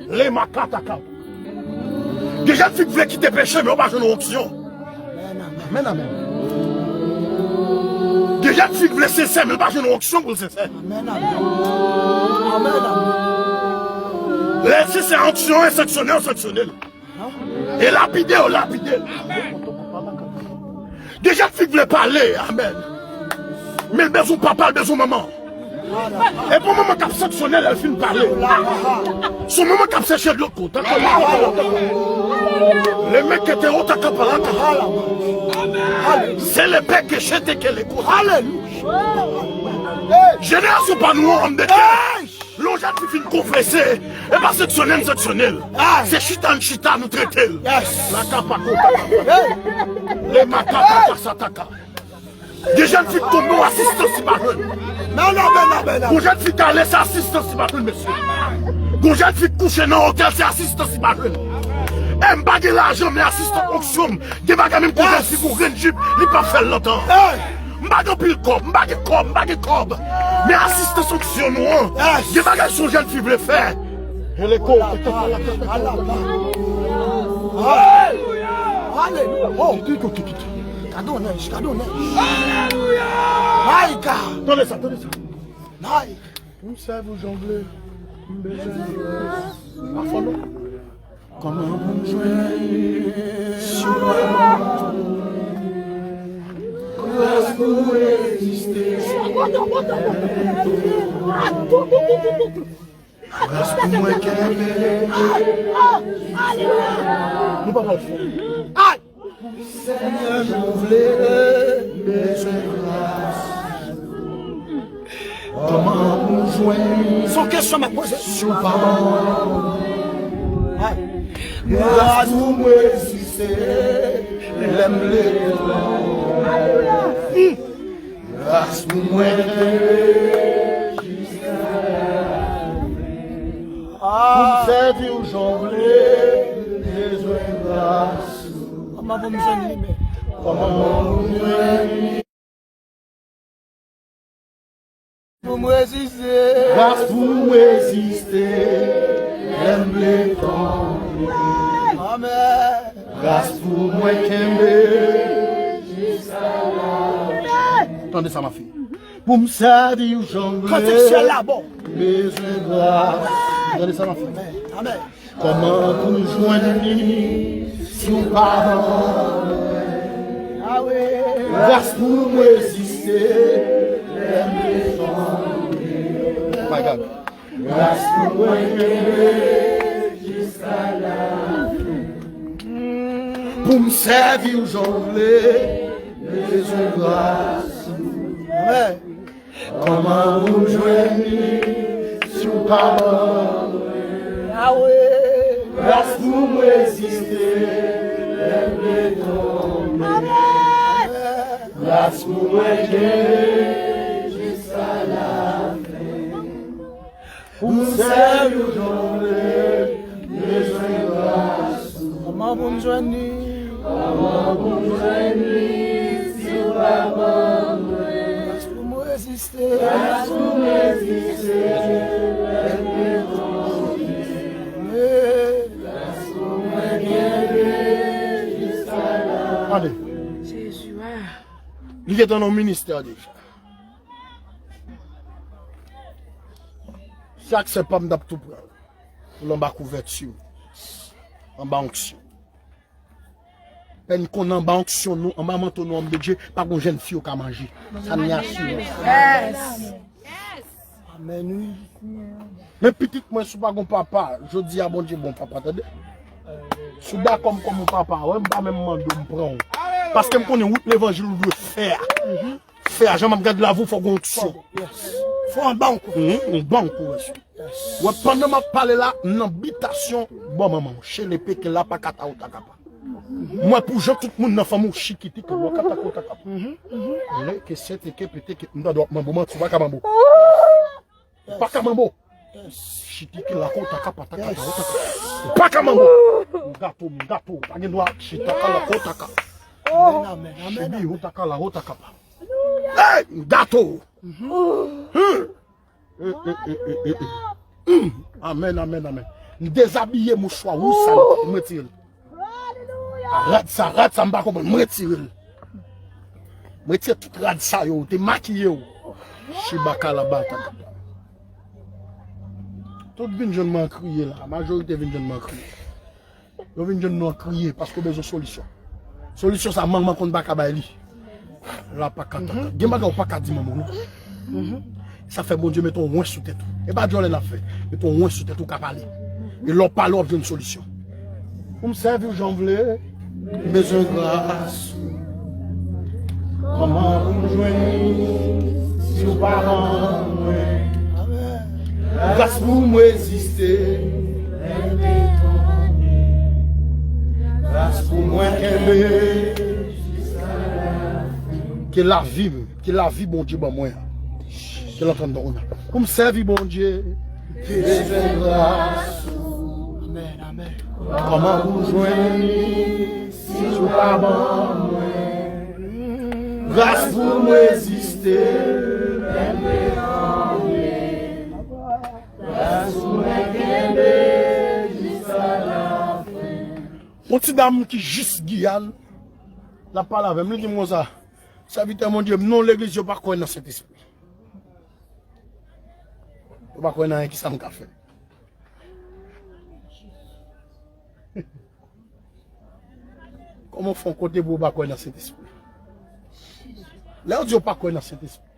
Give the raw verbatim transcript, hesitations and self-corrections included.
Le makataka. Gen jèn fi k vle kite peche, men yo pa jwenn onksyon. Amèn, amèn. Gen jèn fi k vle sensè, men l pa jwenn onksyon pou l sensè. Amèn, amèn. Amèn, amèn. Lè l sensè, onksyon e sanksyone, yo sanksyone l. E lapide, yo lapide l. Gen jèn fi k vle pale, amèn. Men l bezwen papa, l bezwen manman. E pou manman k ap sanksyone lè l fin pale. Se manman k ap seche dlo kou. Tankou le mèt ke te o ta kapalaka. Se le pè ke chete ke le kou. Alelouya. Jenerasyon pa nou an de kè. Lè yon jèn fi fin konfese, e pa sanksyone n sanksyone l. Se chita n chita nou trete l. La kapako, kapako. Le makataka sataka. Gen jèn fi k tonbe, w asistans li pa jwenn. Gon jèn fi k ale, se asistans li pa jwenn, mesye. Gon jèn fi k kouche nan otèl, se asistans li pa jwenn. E m pa gen lajan, men asistans onksyon m. Gen bagay menm kou jèn fi gon grenn jip, li p ap fè l lontan. M pa gen anpil kòb, m pa gen kòb, m pa gen kòb. Men asistans onksyon nou an, gen bagay se yon jèn fi vle fè. Eleko. Alelouya. Oh. Gade yon nèj, gade yon nèj. Alelouya. My God. Tande sa, tande sa. My God. Pou m sèvi w jan w vle, m bezwen pa fò non. Kòman pou m jwenn li si w pa ban mwen gras pou m reziste? Gras pou mwen kenbe. Nou pa pral fè. Senyè, jan w vle, m bezwen gras. Kòman pou m jwenn li? Se yon kesyon m ap poze. Si w pa ban mwen gras pou m reziste, lè m leve. Gras pou mwen kenbe jiska lafen. Pou m sèvi w jan w vle, m bezwen gras ou. Kòman pou m jwenn li, men? Kòman pou m jwenn li? Pou m reziste. Gras pou m reziste, lè m vle tonbe. Amèn. Gras pou mwen kenbe. Tande sa, ma fi. Pou m sèvi w jan w vle. Kantik syèl la bon. Bezwen gras. Tande sa, ma fi. Amèn. Kòman pou m jwenn li si w pa ban mwen? Gras pou m reziste lè m desann. My God. Gras pou mwen kenbe jiska lafen. Pou m sèvi w jan w vle, bezwen gras ou. Amèn. Kòman pou m jwenn li si w pa ban mwen? Gras pou m reziste lè m vle tonbe. Gras pou mwen kenbe jiska lafen. Pou m sèvi w jan w vle, m bezwen gras ou. Kòman pou m jwenn li? Kòman pou m jwenn li si w pa ban mwen? Gras pou m reziste. Gras pou m reziste. Gras pou mwen kenbe jiska la. Tande. Jezi a. Li te nan yon ministè deja. Se aksè pa m t ap tou pran l. Pou l anba kouvèti w. Anba onksyon. Pè n konnen anba onksyon nou, anba manto nou, anba Bondye, pa gon jèn fi yo ka manje. Sa n asire. Amèn, wi. Men pitit mwen, si w pa gon papa, jodi a Bondye bon papa, tande. Si w dakò m kòm yon papa, wè, m pa menm mande w, m pran w. Paske m konnen wout levanjil ou dwe fè a. Fè a, jan m ap gad lavi w, fò gon onksyon. Fò anba onksyon. Anba onksyon. Wè, pandan m ap pale la, m nan bitasyon bò manman w, chelepe ke la pa kata ou ta kapa. M wè pou jan tout moun nan fanmi w chikiti ke lò kata ko ta kapa. Lè ke sè te ke pete ke m tande w ap manbo manti, ou pa ka manbo. Ou pa ka manbo. Chiti ke la ko ta kapa, ta kapa, ou ta kapa. Ou pa ka manbo. M gato, m gato, ou pa gen dwa chita ka la ko ta ka. Chebi, ou ta ka la, ou ta kapa. Hey, m gato. Amèn, amèn, amèn. M dezabiye mouchwa wouj sa, m retire l. Rad sa, rad sa, m pa konprann, m retire l. M retire tout rad sa yo, te makiye w. Chibakalabata. Tout vin jwenn mwen an kriye la, majorite vin jwenn mwen an kriye. Yo vin jwenn nou an kriye paske yo bezwen solisyon. Solisyon sa manman konn pa ka bay li. La pa ka tata. Gen bagay ou pa ka di manman w non. Sa fè Bondye mete yon wen sou tèt ou. E pa djòlè n ap fè. Mete yon wen sou tèt ou ka pale. E lè w pale w ap jwenn solisyon. Pou m sèvi w jan w vle. M bezwen gras ou. Kòman pou m jwenn li si w pa ban mwen? Gras pou m reziste. Gras pou mwen kenbe. Ke lavi m, ke lavi Bondye ban mwen an, ke l antre anndan mwen. Pou m sèvi Bondye. Bezwen gras ou. Amèn, amèn. Kòman pou jwenn li si w pa ban mwen? Gras pou m reziste. Gras pou mwen kenbe jiska lafen. Yon ti dam ki jis Giyàn, l ap pale avè m, li di m konsa, sèvitè Bondye, m nan yon legliz yo pa kwè nan Sentespri. Yo pa kwè nan anyen, kisa m ka fè? Kòman w fè yon kote pou yo pa kwè nan Sentespri? Lè yo di yo pa kwè nan Sentespri,